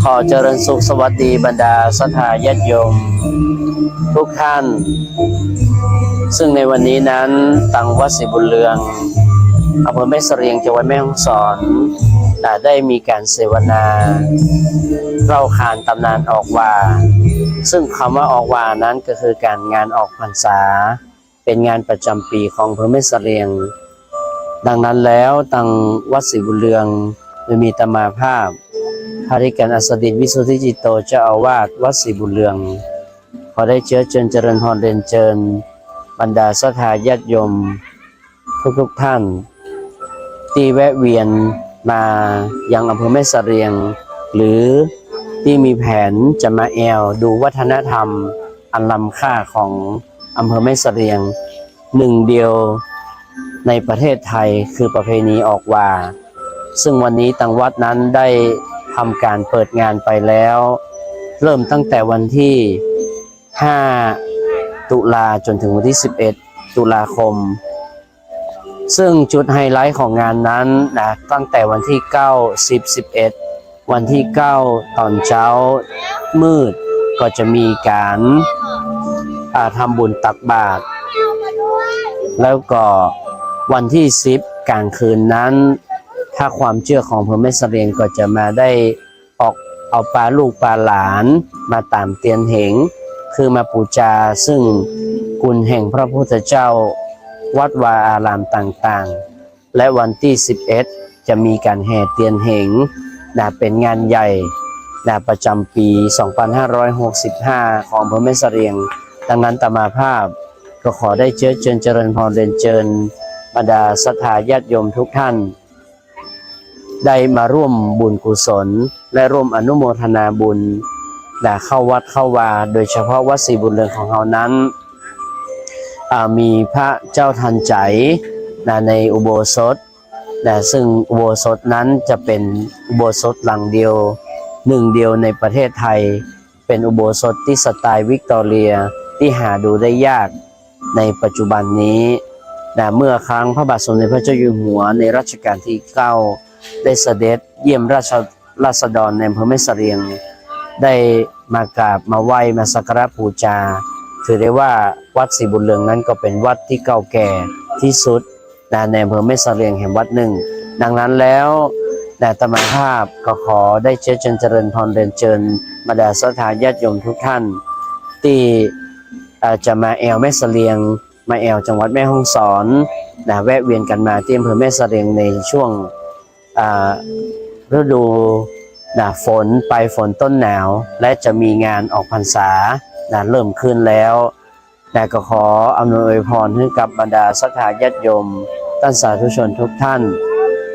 ขอเจริญสุขสวัสดีบรรดาศรัทธาญาติโยมทุกท่าน ซึ่งในวันนี้นั้น ตังวัดศรีบุญเรือง อำเภอแม่เสรียง จังหวัดแม่ฮ่องสอน อ่า ได้มีการเสวนาเล่าขานต๋ำนานออกวา ซึ่งกำว่าออกวานั้นก็คือก๋านงานออกพรรษา เป๋นงานประจ๋ำปี๋ของอำเภอแม่เสรียง ดังนั้นแล้ว ตังวัดศรีบุญเรือง โดยมีอาตมาภาพ พระอธิการอัสดิต วิสุทธิจิตโต เจ้าอาวาสวัดศรีบุญเรือง ขอได้เจื้อเจิญเจริญพรเรียนเจิญ บรรดาศรัทธาญาติโยมทุกๆ ท่าน ตี้แวะเวียนมายังอำเภอแม่เสรียง หรือตี้มีแผนจะมาแอ่วดูวัฒนธรรมอันล้ำค่าของอำเภอแม่เสรียง หนึ่งเดียวในประเทศไทย คือประเพณีออกวา ซึ่งวันนี้ตังวัดนั้นได้ทำก๋านเปิดงานไปแล้ว เริ่มตั้งแต่วันตี้ ห้า ตุลา จ๋นถึงวันตี้ สิบเอ็ด ตุลาคม ซึ่งจุดไฮไลต์ของงานนั้นนะ ตั้งแต่วันตี้ เก้า สิบ สิบเอ็ด วันตี้ เก้า ต๋อนเจ๊ามืด ก็จะมีก๋าน อ่า ทำบุญตักบาตร แล้วก็วันตี้ สิบ ก๋างคืนนั้น ถ้าความเจื้อของอำเภอแม่เสรียงก็จะมาได้ ออกเอาปาลูกปาหลานมาต๋ามเตียนเหง คือมาปู๋จาซึ่งกุณแห่งพระพุทธเจ้า วัดวาอารามต่างๆ และวันตี้ สิบเอ็ด จะมีก๋านแห่เตียนเหง นะ เป๋นงานใหญ่ นะ ประจ๋ำปี๋ สองพันห้าร้อยหกสิบห้า ของอำเภอแม่เสรียง ดังนั้นอาตมาภาพก็ขอได้เจื้อเจิญเจริญพรเรียนเจิญ บรรดาศรัทธาญาติโยมทุกท่าน ได้มาร่วมบุญกุศล และร่วมอนุโมทนาบุญ นะ เข้าวัดเข้าวา โดยเฉพาะวัดศรีบุญเรืองของเฮานั้น อ่า มีพระเจ้าทันใจ๋ นะ ในอุโบสถ นะ ซึ่งอุโบสถนั้นจะเป๋นอุโบสถหลังเดียว หนึ่งเดียวในประเทศไทย เป๋นอุโบสถตี้สไตล์วิกตอเรีย ตี้หาดูได้ยากในปัจจุบันนี้ นะ เมื่อครั้งพระบาทสมเด็จพระเจ้าอยู่หัวในรัชกาลที่ เก้า ได้เสด็จเยี่ยมราช ราษฎรในอำเภอแม่เสรียง ได้มากราบมาไหว้มาสักการะปู๋จา ถือได้ว่าวัดศรีบุญเรืองนั้นก็เป๋นวัดตี้เก่าแก่ตี้สุด นะ ในอำเภอแม่เสรียงแหมวัดนึ่ง ดังนั้นแล้ว นะ อาตมาภาพก็ขอได้เจื้อเจิญเจริญพรเรียนเจิญ บรรดาศรัทธาญาติโยมทุกท่าน ตี้ เอ่อ จะมาแอ่วแม่เสรียง มาแอ่วจังหวัดแม่ฮ่องสอน นะ แวะเวียนกั๋นมาตี้อำเภอแม่เสรียงในช่วง อ่า ฤดู นะ ฝน ปลายฝนต้นหนาว และจะมีงานออกพรรษา นะ เริ่มขึ้นแล้ว นะ ก็ขออำนวยอวยพรหื้อกับบรรดาศรัทธาญาติโยม ต้านสาธุชนทุกท่าน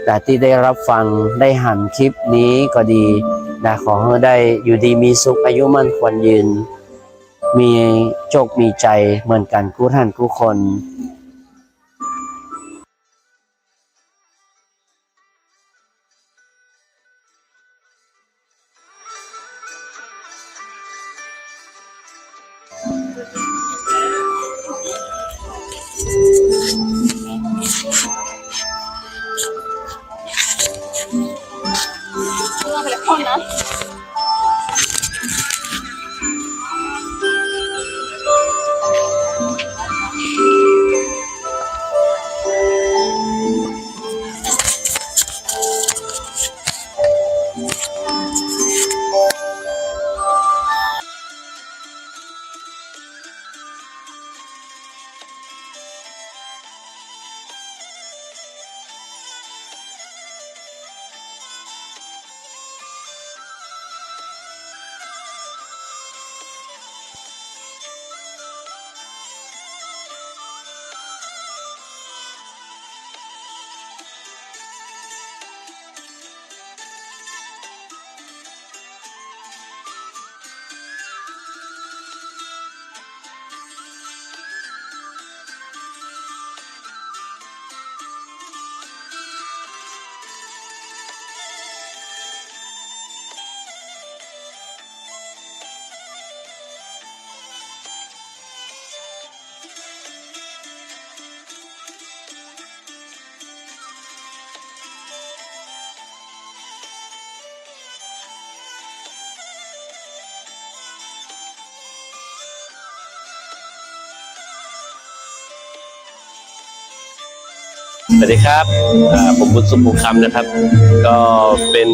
นะ ตี้ได้รับฟัง ได้หันคลิปนี้ก็ดี นะ ขอหื้อได้อยู่ดีมีสุข อายุมั่นขวัญยืน มีโจคมีชัยเหมือนกั๋นกู้ท่านกู้คน สวัสดีครับ เอ่อ ผมบุญสุข ภูคำนะครับ ก็เป็น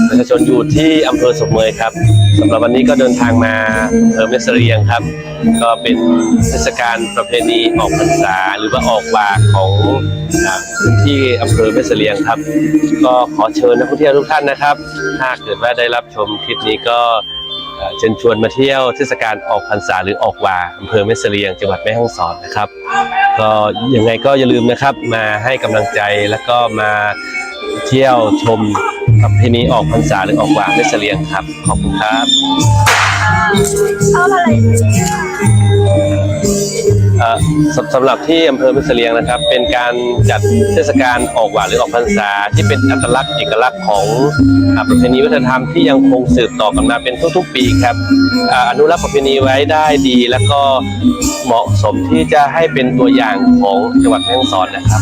ประชาชนอยู่ที่อำเภอศพเมยครับ สำหรับวันนี้ก็เดินทางมาอำเภอแม่เสลียงครับ ก็เป็นเทศกาลประเพณีออกพรรษาหรือว่าออกหว่าของ อ่า พื้นที่อำเภอแม่เสลียงครับ ก็ขอเชิญนักท่องเที่ยวทุกท่านนะครับ ถ้าเกิดว่าได้รับชมคลิปนี้ก็ เอ่อ เชิญชวนมาเที่ยวเทศกาลออกพรรษาหรือออกหว่าอำเภอแม่เสลียง จังหวัดแม่ฮ่องสอนนะครับ ก็ยังไงก็อย่าลืมนะครับ มาให้กำลังใจแล้วก็มาเที่ยวชมประเพณีออกพรรษาหรือออกหว่าแม่เสลียงครับ ขอบคุณครับ ชอบอะไร เอ่อ สำ- สำหรับที่อำเภอแม่เสลียงนะครับ เป็นการจัดเทศกาลออกหว่าหรือออกพรรษาที่เป็นอัตลักษณ์เอกลักษณ์ของ อ่า ประเพณีวัฒนธรรมที่ยังคงสืบต่อกันมาเป็นทุกๆ ปีครับ อ่า อนุรักษ์ประเพณีไว้ได้ดี แล้วก็เหมาะสมที่จะให้เป็นตัวอย่างของจังหวัดแม่ฮ่องสอนนะครับ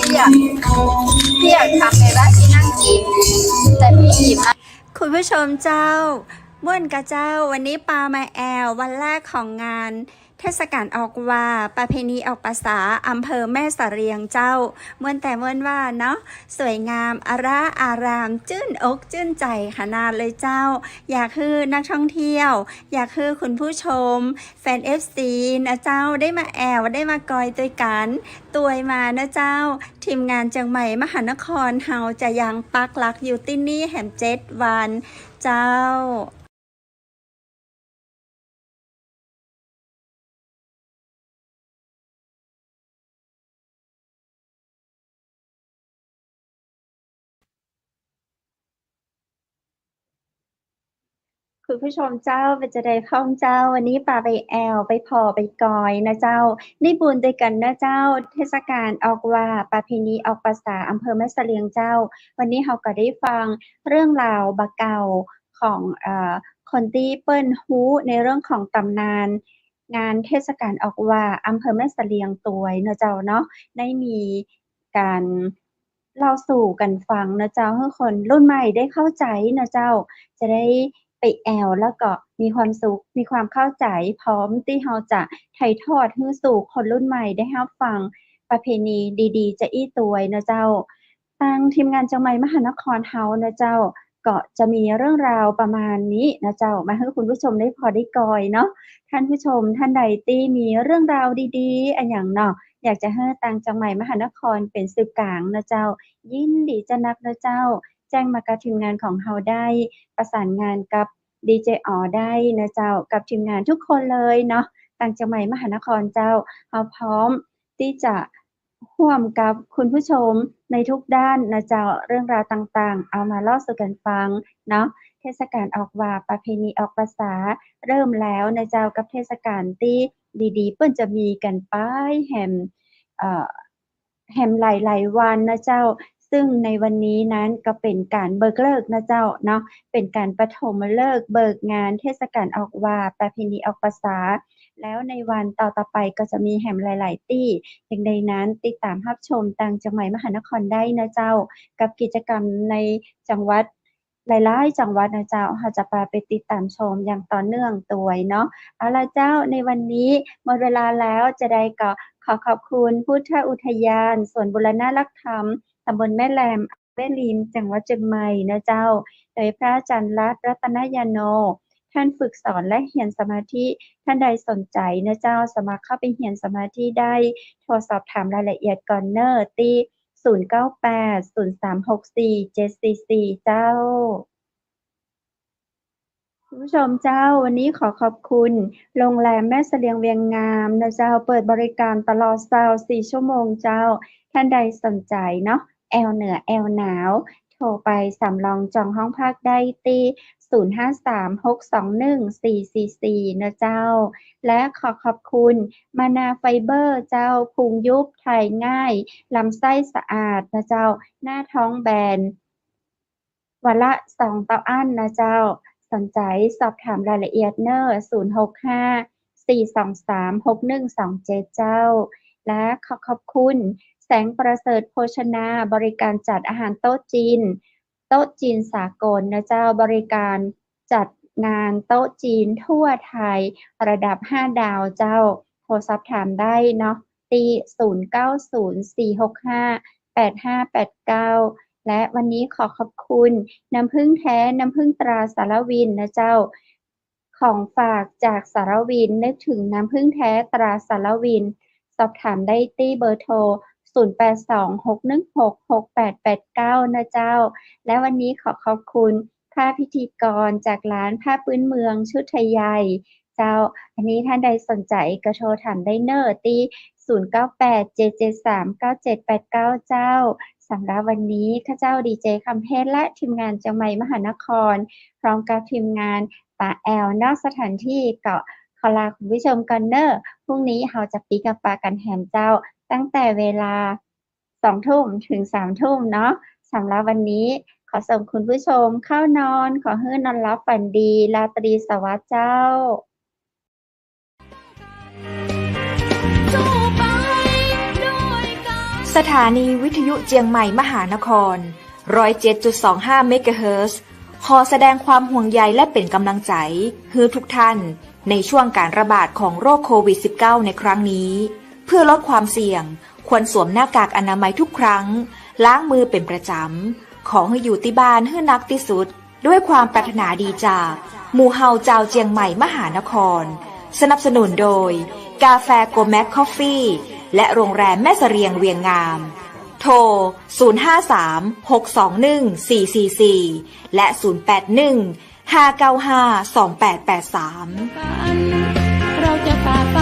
พี่อยาก พี่อยากทำไงบ้าง พี่นั่งกิน แต่พี่หยิบมา คุณผู้ชมเจ้า ม่วนก่อเจ้า วันนี้ปามาแอ่ววันแรกของงาน เทศกาลออกหว่า ประเพณีออกพรรษา อำเภอแม่เสลียงเจ้า ม่วนแต๊ม่วนว่าเนาะ สวยงามอร่าอาราม จื้นอกจื้นใจ๋ขนาดเลยเจ้า อยากหื้อนักท่องเที่ยว อยากหื้อคุณผู้ชม แฟนเอฟซีนะเจ้า ได้มาแอ่ว ได้มากอยตวยกั๋น ตวยมานะเจ้า ทีมงานเจียงใหม่มหานครเฮาจะยังปักหลักอยู่ตี้นี่แหมเจ็ดวันเจ้า คุณผู้ชมเจ้า เป๋นจาใดพ่องเจ้า วันนี้ปาไปแอ่ว ไปผ่อ ไปกอยนะเจ้า ได้บุญตวยกั๋นนะเจ้า เทศกาลออกหว่า ประเพณีออกพรรษา อำเภอแม่เสลียงเจ้า วันนี้เฮาก็ได้ฟังเรื่องราวบ่าเก่า ของ เอ่อ คนตี้เปิ้นฮู้ในเรื่องของต๋ำนาน งานเทศกาลออกหว่า อำเภอแม่เสลียงตวยเนาะเจ้าเนาะ ได้มีก๋านเล่าสู่กั๋นฟังเนาะเจ้า หื้อคนรุ่นใหม่ได้เข้าใจ๋เนาะเจ้า จะได้ไปแอ่ว แล้วก็มีความสุข มีความเข้าใจ๋ พร้อมตี้เฮาจะถ่ายทอดหื้อสู่คนรุ่นใหม่ได้ฮับฟังประเพณีดีๆ จะอี้ตวยเนาะเจ้า ตางทีมงานเจียงใหม่มหานครเฮาเนาะเจ้า ก็จะมีเรื่องราวประมาณนี้เนาะเจ้า มาหื้อคุณผู้ชมได้ผ่อได้กอยเนาะ ท่านผู้ชมท่านใดตี้มีเรื่องราวดีๆ อะหยังเนาะ อยากจะหื้อตางเจียงใหม่มหานครเป๋นสื่อกลางเนาะเจ้า ยินดีจะนักเนาะเจ้า แจ้งมากับทีมงานของเฮาได้ ประสานงานกับดีเจอ๋อได้เนาะเจ้า กับทีมงานทุกคนเลยเนาะ ตางเจียงใหม่มหานครเจ้า เฮาพร้อมตี้จะ ฮ่วมกับคุณผู้ชมในทุกด้านนะเจ้า เรื่องราวต่างๆ เอามาเล่าสู่กั๋นฟังเนาะ เทศกาลออกหว่า ประเพณีออกพรรษา เริ่มแล้วนะเจ้า กับเทศกาลตี้ดีๆ เปิ้นจะมีกั๋นไปแหม เอ่อ แหมหลายๆ วันนะเจ้า ซึ่งในวันนี้นั้นก็เป๋นก๋านเบิกฤกษ์นะเจ้าเนาะ เป๋นก๋านปฐมฤกษ์เบิกงานเทศกาลออกหว่า ประเพณีออกพรรษา แล้วในวันต่อๆ ไปก็จะมีแหมหลายๆ ตี้ จั่งใดนั้นติดต๋ามฮับชมตางเจียงใหม่มหานครได้นะเจ้า กับกิจกรรมในจังหวัด หลายๆ จังหวัดนะเจ้า เฮาจะปาไปติดต๋ามชมอย่างต่อเนื่องตวยเนาะ เอาละเจ้า ในวันนี้หมดเวลาแล้ว จาใดก็ขอขอบคุณพุทธอุทยานสวนบูรณะรักธรรม ตำบลแม่แลม แม่ริม จังหวัดเจียงใหม่นะเจ้า โดยพระอาจารย์รัตน์ รัตนยาโน ท่านฝึกสอนและเฮียนสมาธิ ท่านใดสนใจ๋นะเจ้า สามารถเข้าไปเฮียนสมาธิได้ โทรสอบถามรายละเอียดก่อนเน่อ ตี้ ศูนย์เก้าแปด ศูนย์สามหกสี่ เจ็ดสี่สี่ เจ้า คุณผู้ชมเจ้า วันนี้ขอขอบคุณโรงแรมแม่เสลียงเวียงงามนะเจ้า เปิดบริการตลอดซาวสี่ชั่วโมงเจ้า ท่านใดสนใจ๋เนาะ แอ่วเหนือแอ่วหนาว โทรไปสำรองจองห้องพักได้ตี้ ศูนย์ห้าสาม หกสองหนึ่ง สี่สี่สี่ นะเจ้า และขอขอบคุณมานาไฟเบอร์เจ้า พุงยุบ ถ่ายง่าย ลำไส้สะอาดนะเจ้า หน้าท้องแบน วันละสองเต้าอั้นนะเจ้า ส สนใจ๋สอบถามรายละเอียดเน่อ ศูนย์หกห้า สี่สองสาม หกหนึ่งสองเจ็ด เจ้า และขอขอบคุณแสงประเสริฐโภชนา บริการจัดอาหารโต๊ะจีน โต๊ะจีนสากลนะเจ้า บริการจัดงานโต๊ะจีนทั่วไทยระดับห้าดาวเจ้า โทรสอบถามได้เนาะ ตี้ ศูนย์เก้าศูนย์ สี่หกห้า แปดห้าแปดเก้า และวันนี้ขอขอบคุณน้ำผึ้งแท้ น้ำผึ้งตราสารวินนะเจ้า ของฝากจากสารวิน นึกถึงน้ำผึ้งแท้ตราสารวิน สอบถามได้ตี้เบอร์โทร ศูนย์แปดสอง หกหนึ่งหก หกแปดแปดเก้า นะเจ้า และวันนี้ขอขอบคุณผ้าพิธีกรจากร้านผ้าปื้นเมืองชุดไทยใหญ่ เจ้า อันนี้ต้านใดสนใจ๋ก็โทรถามได้เน่อตี้ ศูนย์เก้าแปด เจ็ดเจ็ดสาม เก้าเจ็ดแปดเก้า เจ้า สำหรับวันนี้ข้าเจ้าดีเจคำเพชรและทีมงานเจียงใหม่มหานคร พร้อมกับทีมงานปะแอลนอกสถานที่ก็ขอลาคุณผู้ชมก่อนเน่อ พรุ่งนี้เฮาจะปิ๊กมาปะกั๋นแหมเจ้า ตั้งแต่เวลา สองทุ่ม เถิง สามทุ่ม เนาะ สำหรับวันนี้ขอส่งคุณผู้ชมเข้านอน ขอหื้อนอนหลับฝันดี ราตรีสวัสดิ์เจ้า สถานีวิทยุเจียงใหม่มหานคร ร้อยเจ็ดจุดสองห้า เมกะเฮิรตซ์ ขอแสดงความห่วงใยและเป๋นก๋ำลังใจ๋หื้อทุกท่าน ในช่วงก๋านระบาดของโรคโควิดสิบเก้า ในครั้งนี้ เพื่อลดความเสี่ยง ควรสวมหน้ากากอนามัยทุกครั้ง ล้างมือเป๋นประจ๋ำ ขอหื้ออยู่ตี้บ้านหื้อนักตี้สุด ด้วยความปรารถนาดีจากหมู่เฮาจาวเจียงใหม่มหานคร สนับสนุนโดย กาแฟโกแม็กคอฟฟี่ และโรงแรมแม่เสรียงเวียงงาม โทร ศูนย์ห้าสาม หกสองหนึ่ง สี่สี่สี่ และ ศูนย์แปดหนึ่ง ห้าเก้าห้า สองแปดแปดสาม เราจะฝ่าฟัน